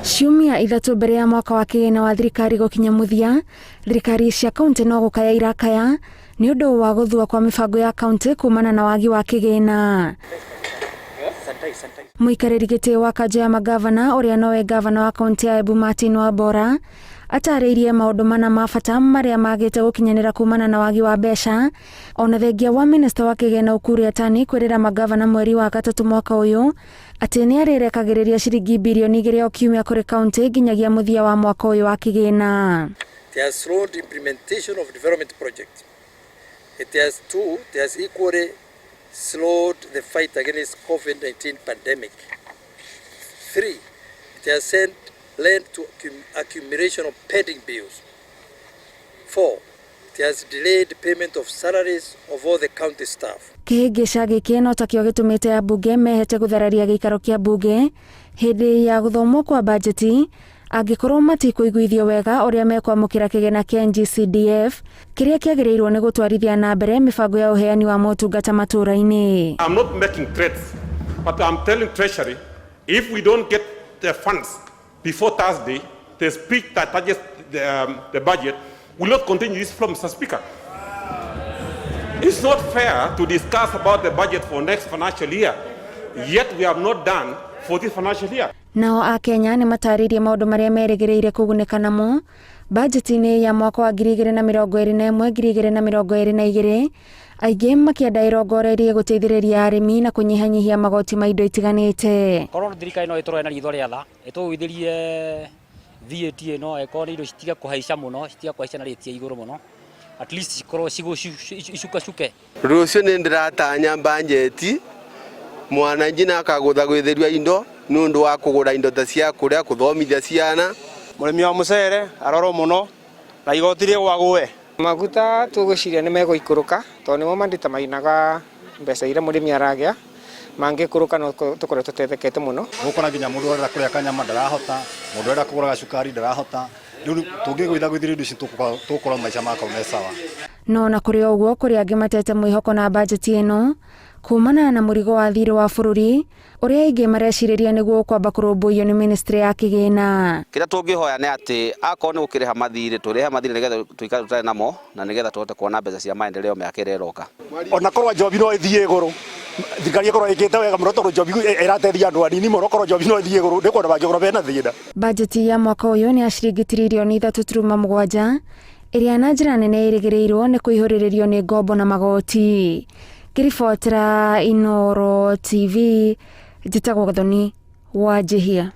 Ciumia 3 mbere ya mwaka wa kĩgĩna wa thirikari gũkinya mũthia, thirikari cia kaunti no gũkaya irakaya nĩ ũndũ wa gũthua kwa mĩbango ya kaunti kumana na wagi wa kĩgĩna. Mũikarĩri gĩtĩ wa kanjũ ya magavana ũrĩa nowe gavana wa kaunti ya Embu Martin Wambora atarĩirie maũndũ mana ma bata marĩa magĩte gũkinyanĩra kumana na wagi wa mbeca, ona thengia wa minista wa kĩgĩna Ukur Yatani kwĩrĩra magavana mweri wa gatatũ mwaka ũyũ atĩ nĩ arĩrekagĩrĩria ciringi birioni 2 o kiumia kũrĩ kaunti nginyagia mũthia wa mwaka ũyũ wa kĩgĩna. It has slowed implementation of development projects. It has two, it has equally slowed the fight against COVID-19 pandemic. 3, it has led to accumulation of pending bills. 4, it has delayed payment of salaries of all the county staff. Kĩhĩngĩca gĩkĩ no takĩo gĩtũmĩte ambunge mehete gũthararia gĩikaro kĩa mbunge hĩndĩ ya gũthomwo kwa bajeti angĩkorwo matikũiguithio wega ũrĩa mekwamũkĩra kĩgĩna kĩa NGCDF kĩrĩa kĩagĩrĩirwo nĩ gũtwarithia na mbere mĩbango ya ũheani wa motungata matũũra-inĩ. I'm not making threats, but I'm telling Treasury, if we don't get the funds before Thursday, the speech that touches the budget will not continue this floor, Mr. Speaker. It's not fair to discuss about the budget for next financial year, yet we have not done for this financial year. Nao Akenya nĩ matarĩirie maũndũ marĩa merĩgĩrĩire kũgunĩka namo bajeti-inĩ ya mwaka wa 2021 2022, aingĩ makĩenda ĩrongoreirie gũteithĩrĩria arĩmi na kũnyihanyihia magoti ma indo itiganĩte. Korwo thirikari no ĩtũrore na ritho rĩa tha, ĩtũgũithĩrie VAT ĩno, ĩkorwo nĩ indo citige kũhaica mũno, citige kũhaica na rate ya igũrũ mũno, at least cikorwo icukacuke. Rũciũ nĩ ndĩratanya bajeti mwananchi na akagũthagwĩthĩrio indo nĩ ũndũ wa kũgũra indo ta cia kũrĩa, kũthomithia ciana. Mũrĩmi wa mũcere arorwo mũno na igoti rĩgwagũe. Maguta tũgwĩciria nĩ megũikũrũka tondũ nĩmo manditamainaga mbeca iria mũrĩmi aragĩa, mangĩikũrũka no tũkorwo tũtethekete mũno. Gũkora nginya mũndũ ũrenda kũrĩa kanyama ndarahota, mũndũ ũrenda kũgũra gacukari ndarahota. Rĩu tũngĩgũithagũithĩrio indo ici, tũgũkorwo maica makao me sawa. No na kũrĩ o ũguo, kũrĩ angĩ matete mwĩhoko na bajeti ĩno kumana na mũrigo wa thirĩ wa bũrũri ũrĩa aingĩ marecirĩria nĩguo ũkwamba kũrũmbũiyo nĩ ministry ya kĩgĩna. Kĩrĩa tũngĩhoya nĩ atĩ akorwo nĩ gũkĩrĩha mathirĩ, tũrĩhe mathirĩ nĩgetha tũikare tũtarĩ namo na nĩgetha tũhote kuona mbeca cia maendeleo mĩaka ĩrĩa ĩroka. Ona korwo njobi no ĩthiĩ igũrũ, thirikari ĩkorwo ĩkĩte wega mũno, tondũ njobi ĩrateithia andũ anini mũno. Korwo njobi no ĩthiĩ igũrũ, nĩ kuona mangĩkorwo mena thĩna. Bajeti ya mwaka ũyũ nĩ ya ciringi tiririoni 3.7, ĩrĩa na njĩra nene ĩrĩgĩrĩirwo nĩ kũihũrĩrĩrio nĩ ngombo na magoti. Ngĩribotera Inooro TV, njĩtagwo Gathoni wa Njihia.